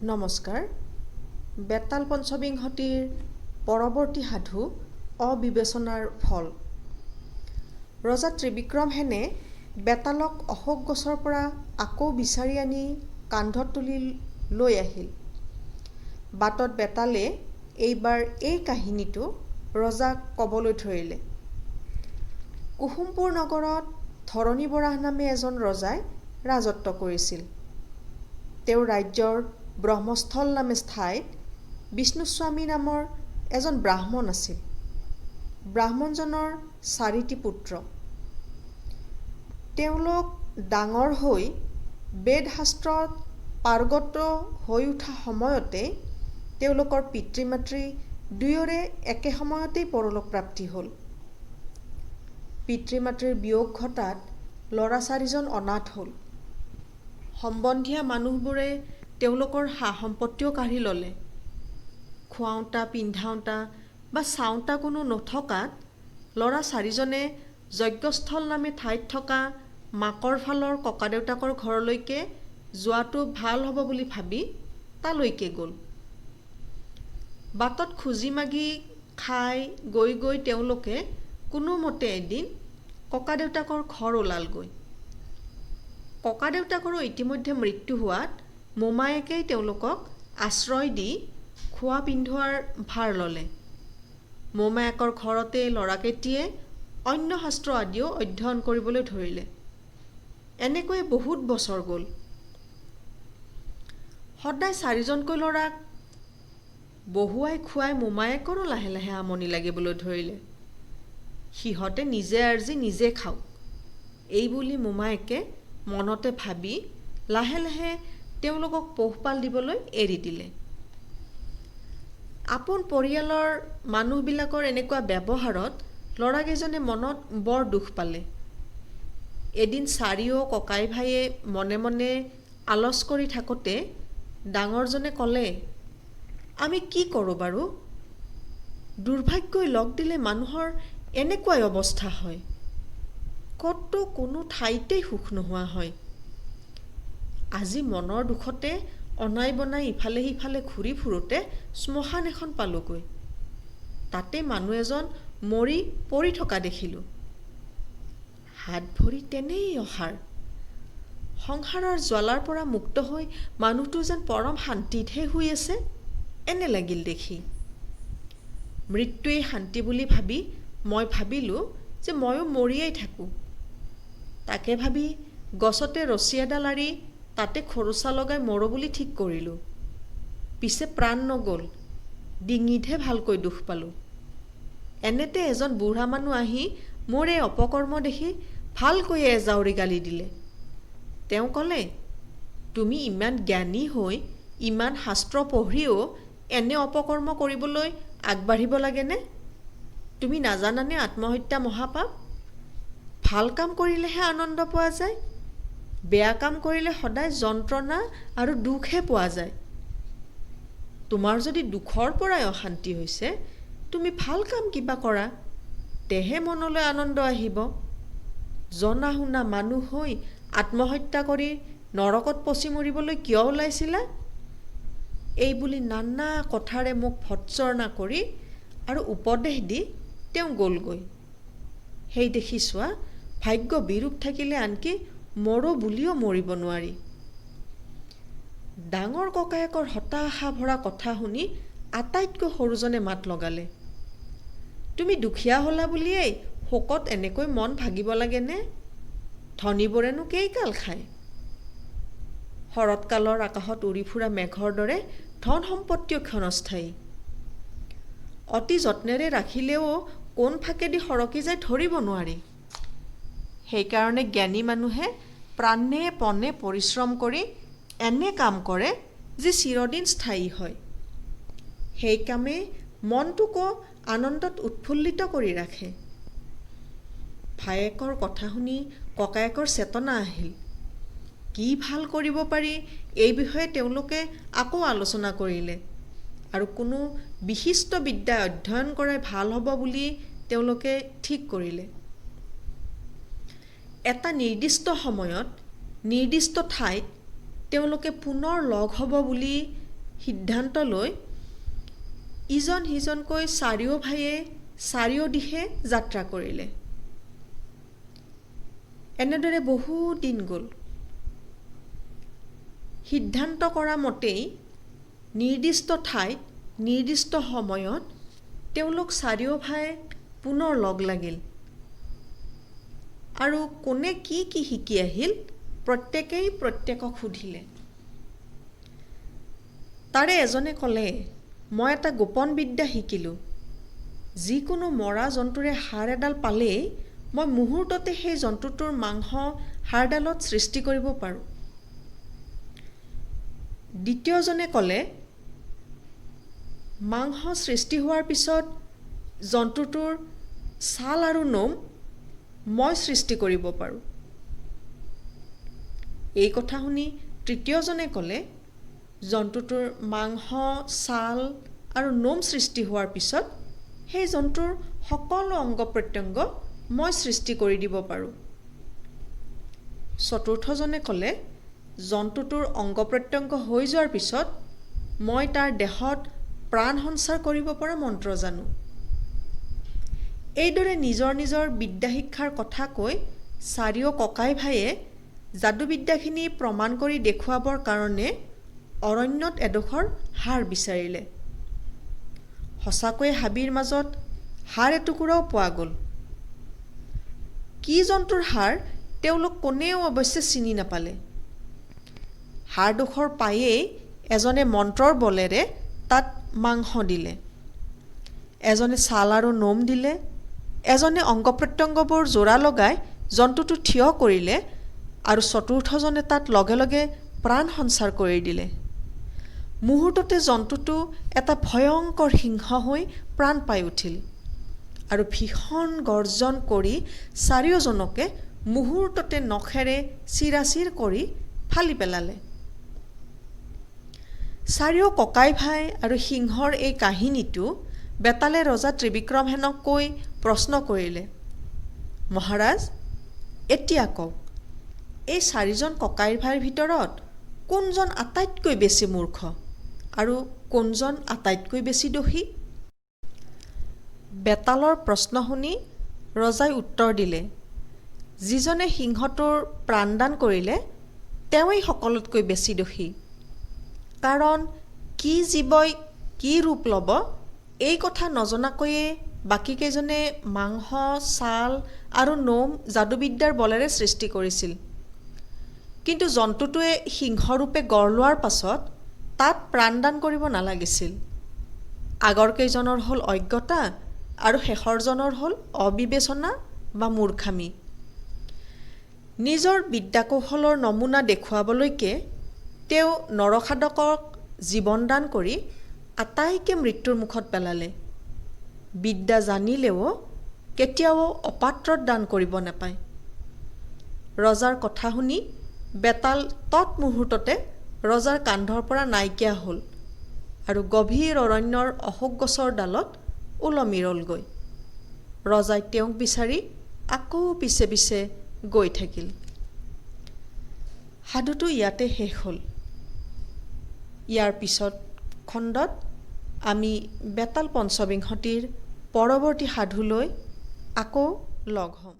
নমস্কাৰ। বেতাল পঞ্চবিংশতিৰ পৰৱৰ্তী সাধু, অবিবেচনাৰ ফল। ৰজা ত্ৰিবিক্ৰম সেনে বেতালক অশোক গছৰ পৰা আকৌ বিচাৰি আনি কান্ধত তুলি লৈ আহিল। বাটত বেতালে এইবাৰ এই কাহিনীটো ৰজাক ক'বলৈ ধৰিলে। কুসুমপুৰ নগৰত ধৰণী বৰাহ নামে এজন ৰজাই ৰাজত্ব কৰিছিল। তেওঁৰ ৰাজ্যৰ ব্ৰহ্মস্থল নামে ঠাইত বিষ্ণুস্বামী নামৰ এজন ব্ৰাহ্মণ আছিল। ব্ৰাহ্মণজনৰ চাৰিটি পুত্ৰ। তেওঁলোক ডাঙৰ হৈ বেদশাস্ত্ৰত পাৰ্গত হৈ উঠা সময়তে তেওঁলোকৰ পিতৃ মাতৃ দুয়োৰে একে সময়তেই পৰলোক প্ৰাপ্তি হ'ল। পিতৃ মাতৃৰ বিয়োগ ঘটাত ল'ৰা চাৰিজন অনাথ হ'ল। সম্বন্ধীয়া মানুহবোৰে তেওঁলোকৰ সা সম্পত্তিও কাঢ়ি ল'লে। খুৱাওঁতা, পিন্ধাওঁতা বা চাওঁতা কোনো নথকাত ল'ৰা চাৰিজনে যজ্ঞস্থল নামে ঠাইত থকা মাকৰ ফালৰ ককাদেউতাকৰ ঘৰলৈকে যোৱাটো ভাল হ'ব বুলি ভাবি তালৈকে গ'ল। বাটত খুজি মাগি খাই গৈ গৈ তেওঁলোকে কোনোমতে এদিন ককাদেউতাকৰ ঘৰ ওলালগৈ। ককাদেউতাকৰো ইতিমধ্যে মৃত্যু হোৱাত মোমায়েকেই তেওঁলোকক আশ্ৰয় দি খোৱা পিন্ধোৱাৰ ভাৰ ল'লে। মোমায়েকৰ ঘৰতে ল'ৰাকেইটিয়ে অন্য শাস্ত্ৰ আদিও অধ্যয়ন কৰিবলৈ ধৰিলে। এনেকৈয়ে বহুত বছৰ গ'ল। সদায় চাৰিজনকৈ ল'ৰাক বহুৱাই খুৱাই মোমায়েকৰো লাহে লাহে আমনি লাগিবলৈ ধৰিলে। সিহঁতে নিজে আৰ্জি নিজে খাওক, এই বুলি মোমায়েকে মনতে ভাবি লাহে লাহে তেওঁলোকক পোহপাল দিবলৈ এৰি দিলে। আপোন পৰিয়ালৰ মানুহবিলাকৰ এনেকুৱা ব্যৱহাৰত ল'ৰাকেইজনে মনত বৰ দুখ পালে। এদিন চাৰিও ককাই ভায়ে মনে মনে আলচ কৰি থাকোঁতে ডাঙৰজনে ক'লে, আমি কি কৰোঁ বাৰু? দুৰ্ভাগ্যই লগ দিলে মানুহৰ এনেকুৱাই অৱস্থা হয়, ক'তো কোনো ঠাইতেই সুখ নোহোৱা হয়। আজি মনৰ দুখতে অনাই বনাই ইফালে সিফালে ঘূৰি ফুৰোঁতে শ্মশান এখন পালোঁগৈ। তাতে মানুহ এজন মৰি পৰি থকা দেখিলোঁ। হাত ভৰি তেনেই অসাৰ। সংসাৰৰ জ্বালাৰ পৰা মুক্ত হৈ মানুহটো যেন পৰম শান্তিতহে শুই আছে, এনে লাগিল দেখি। মৃত্যুৱেই শান্তি বুলি ভাবি মই ভাবিলোঁ যে ময়ো মৰিয়েই থাকোঁ। তাকে ভাবি গছতে ৰছী এডাল আঁৰি তাতে খৰচা লগাই মৰোঁ বুলি ঠিক কৰিলোঁ। পিছে প্ৰাণ নগ'ল, ডিঙিতহে ভালকৈ দুখ পালোঁ। এনেতে এজন বুঢ়া মানুহ আহি মোৰ এই অপকৰ্ম দেখি ভালকৈয়ে এজাউৰি গালি দিলে। তেওঁ ক'লে, তুমি ইমান জ্ঞানী হৈ ইমান শাস্ত্ৰ পঢ়িও এনে অপকৰ্ম কৰিবলৈ আগবাঢ়িব লাগেনে? তুমি নাজানানে আত্মহত্যা মহাপাপ? ভাল কাম কৰিলেহে আনন্দ পোৱা যায়, বেয়া কাম কৰিলে সদায় যন্ত্ৰণা আৰু দুখহে পোৱা যায়। তোমাৰ যদি দুখৰ পৰাই অশান্তি হৈছে, তুমি ভাল কাম কিবা কৰা, তেহে মনলৈ আনন্দ আহিব। জনা শুনা মানুহ হৈ আত্মহত্যা কৰি নৰকত পচি মৰিবলৈ কিয় ওলাইছিলা? এই বুলি নানা কথাৰে মোক ভৰ্ৎসনা কৰি আৰু উপদেশ দি তেওঁ গ'লগৈ। সেই দেখি চোৱা, ভাগ্য বিৰূপ থাকিলে আনকি মৰো বুলিও মৰিব নোৱাৰি। ডাঙৰ ককায়েকৰ হতাশা ভৰা কথা শুনি আটাইতকৈ সৰুজনে মাত লগালে, তুমি দুখীয়া হ'লা বুলিয়েই শোকত এনেকৈ মন ভাগিব লাগেনে? ধনীবোৰেনো কেইকাল খায়? শৰৎকালৰ আকাশত উৰি ফুৰা মেঘৰ দৰে ধন সম্পত্তিও ক্ষণস্থায়ী। অতি যত্নেৰে ৰাখিলেও কোন ফাকেদি সৰকি যায় ধৰিব নোৱাৰি। সেইকাৰণে জ্ঞানী মানুহে প্ৰাণে পণে পৰিশ্ৰম কৰি এনে কাম কৰে যি চিৰদিন স্থায়ী হয়। সেই কামে মনটোকো আনন্দত উৎফুল্লিত কৰি ৰাখে। ভায়েকৰ কথা শুনি ককায়েকৰ চেতনা আহিল। কি ভাল কৰিব পাৰি এই বিষয়ে তেওঁলোকে আকৌ আলোচনা কৰিলে আৰু কোনো বিশিষ্ট বিদ্যা অধ্যয়ন কৰাই ভাল হ'ব বুলি তেওঁলোকে ঠিক কৰিলে। এটা নিৰ্দিষ্ট সময়ত নিৰ্দিষ্ট ঠাইত তেওঁলোকে পুনৰ লগ হ'ব বুলি সিদ্ধান্ত লৈ ইজন সিজনকৈ চাৰিও ভায়ে চাৰিও দিশে যাত্ৰা কৰিলে। এনেদৰে বহু দিন গ'ল। সিদ্ধান্ত কৰা মতেই নিৰ্দিষ্ট ঠাইত নিৰ্দিষ্ট সময়ত তেওঁলোক চাৰিও ভাই পুনৰ লগ লাগিল আৰু কোনে কি কি শিকি আহিল প্ৰত্যেকেই প্ৰত্যেকক সুধিলে। তাৰে এজনে ক'লে, মই এটা গোপন বিদ্যা শিকিলোঁ। যিকোনো মৰা জন্তুৰে হাড় এডাল পালেই মই মুহূৰ্ততে সেই জন্তুটোৰ মাংস হাড়ডালত সৃষ্টি কৰিব পাৰোঁ। দ্বিতীয়জনে ক'লে, মাংস সৃষ্টি হোৱাৰ পিছত জন্তুটোৰ ছাল আৰু নোম মই সৃষ্টি কৰিব পাৰোঁ। এই কথা শুনি তৃতীয়জনে ক'লে, জন্তুটোৰ মাংস, ছাল আৰু নোম সৃষ্টি হোৱাৰ পিছত সেই জন্তুৰ সকলো অংগ প্ৰত্যংগ মই সৃষ্টি কৰি দিব পাৰোঁ। চতুৰ্থজনে ক'লে, জন্তুটোৰ অংগ প্ৰত্যংগ হৈ যোৱাৰ পিছত মই তাৰ দেহত প্ৰাণ সঞ্চাৰ কৰিব পৰা মন্ত্ৰ জানো। এইদৰে নিজৰ নিজৰ বিদ্যা শিক্ষাৰ কথা কৈ চাৰিও ককাই ভায়ে যাদুবিদ্যাখিনি প্ৰমাণ কৰি দেখুৱাবৰ কাৰণে অৰণ্যত এডোখৰ হাড় বিচাৰিলে। সঁচাকৈয়ে হাবিৰ মাজত হাড় এটুকুৰাও পোৱা গ'ল। কি জন্তুৰ হাড় তেওঁলোক কোনেও অৱশ্যে চিনি নাপালে। হাড়ডোখৰ পায়েই এজনে মন্ত্ৰৰ বলেৰে তাত মাংস দিলে, এজনে ছাল আৰু নোম দিলে, এজনে অংগ প্ৰত্যংগবোৰ জোৰা লগাই জন্তুটো থিয় কৰিলে আৰু চতুৰ্থজনে তাত লগে লগে প্ৰাণ সঞ্চাৰ কৰি দিলে। মুহূৰ্ততে জন্তুটো এটা ভয়ংকৰ সিংহ হৈ প্ৰাণ পাই উঠিল আৰু ভীষণ গৰ্জন কৰি চাৰিওজনকে মুহূৰ্ততে নখেৰে চিৰাচিৰ কৰি ফালি পেলালে। চাৰিও ককাই ভাই আৰু সিংহৰ এই কাহিনীটো বেতালে ৰজা ত্ৰিবিক্ৰম সেনক কৈ প্ৰশ্ন কৰিলে, মহাৰাজ, এতিয়া কওক, এই চাৰিজন ককাইৰ ভাইৰ ভিতৰত কোনজন আটাইতকৈ বেছি মূৰ্খ আৰু কোনজন আটাইতকৈ বেছি দোষী? বেতালৰ প্ৰশ্ন শুনি ৰজাই উত্তৰ দিলে, যিজনে সিংহটোৰ প্ৰাণদান কৰিলে তেওঁৱেই সকলোতকৈ বেছি দোষী। কাৰণ কি জীৱই কি ৰূপ ল'ব এই কথা নজনাকৈয়ে বাকীকেইজনে মাংস, ছাল আৰু নোম যাদুবিদ্যাৰ বলেৰে সৃষ্টি কৰিছিল। কিন্তু জন্তুটোৱে সিংহৰূপে গঢ় লোৱাৰ পাছত তাত প্ৰাণদান কৰিব নালাগিছিল। আগৰ কেইজনৰ হ'ল অজ্ঞতা আৰু শেষৰজনৰ হ'ল অবিবেচনা বা মূৰ্খামি। নিজৰ বিদ্যাকৌশলৰ নমুনা দেখুৱাবলৈকে তেওঁ নৰখাদকক জীৱনদান কৰি আটাইকে মৃত্যুৰ মুখত পেলালে। বিদ্যা জানিলেও কেতিয়াও অপাত্ৰত দান কৰিব নাপায়। ৰজাৰ কথা শুনি বেতাল তৎমুহূৰ্ততে ৰজাৰ কান্ধৰ পৰা নাইকিয়া হ'ল আৰু গভীৰ অৰণ্যৰ অশোক গছৰ ডালত ওলমি ৰ'লগৈ। ৰজাই তেওঁক বিচাৰি আকৌ পিছে পিছে গৈ থাকিল। সাধুটো ইয়াতে শেষ হ'ল। ইয়াৰ পিছত খণ্ডত আমি বেতাল পঞ্চবিংশতিৰ পৰৱৰ্তী সাধুলৈ আকৌ লগ হ'ম।